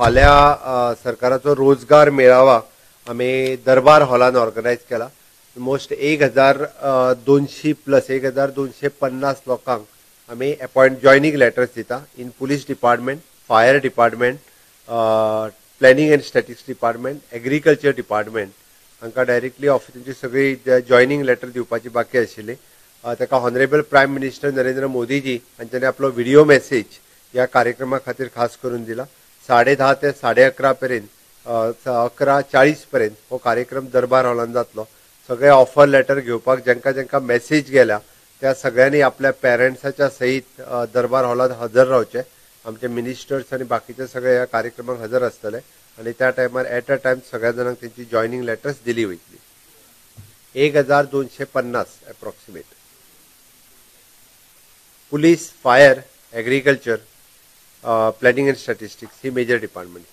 फाल्यां सरकाराचो रोजगार मेळावा आमी दरबार हॉलान ऑर्गनायज केला. ऑलमोस्ट 1200 प्लस, 1250 लोकांक आमी अपॉयंट जॉयनींग लेटर्स दिता in police department, fire department, planning and statistics department, agriculture department. हांकां डायरेक्टली ऑफिसांची सगळी जॉयनींग लेटर दिवपाची बाकी आशिल्ली. ताका ऑनरेबल प्रायम मिनिस्टर नरेंद्र मोदीजी हांच्यानी आपलो व्हिडिओ मेसेज ह्या कार्यक्रमा खातीर खास करून दिला. 10:30 ते 11:30 पर्यंत, 11:40 पर्यंत हो कार्यक्रम दरबार हॉलान जातलो. सगळे ऑफर लेटर घेवपाक जांकां जांकां मेसेज गेल्या त्या सगळ्यांनी आपल्या पेरंट्साच्या सहीत दरबार हॉलात हजर रावचे. आमचे मिनिस्टर्स आनी बाकीचे सगळे ह्या कार्यक्रमाक हजर आसतले आनी त्या टायमार एट अ टायम सगळ्या जाणांक तेंची जॉयनींग लेटर्स दिली वयतली. 1250 approximate. Police, fire, agriculture, planning and statistics he major departments.